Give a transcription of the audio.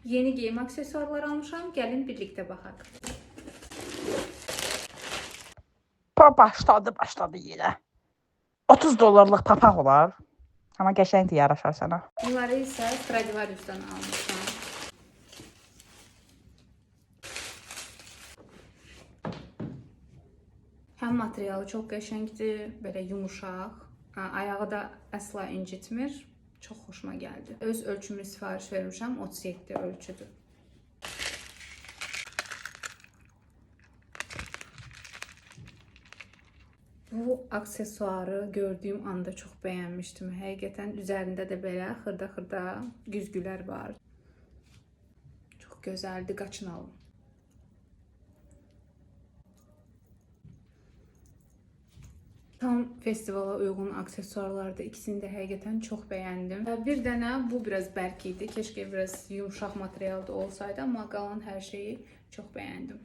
Yeni geyim aksesuarları almışam. Gəlin birlikdə baxaq. Başladı, başladı yenə. 30 dollarlıq papaq olar. Amma qəşəngdir, yaraşar sənə. Bunları isə Stradivarius'dan almışam. Həm materialı çox qəşəngdir, belə yumuşaq. Ayağı da əsla incitmir. Çox xoşuma gəldi. Öz ölçümü sifariş vermişəm, 37 ölçüdür. Bu aksesuarı gördüyüm anda çox bəyənmişdim. Həqiqətən üzərində də belə xırda-xırda güzgülər var. Çox gözəldir, qaçın alın. Tam festivala uyğun aksesuarlardır. İkisini də həqiqətən çox bəyəndim. Və bir dənə bu biraz bərk idi. Keşke biraz yumşaq materialda olsaydı, amma qalan hər şeyi çox bəyəndim.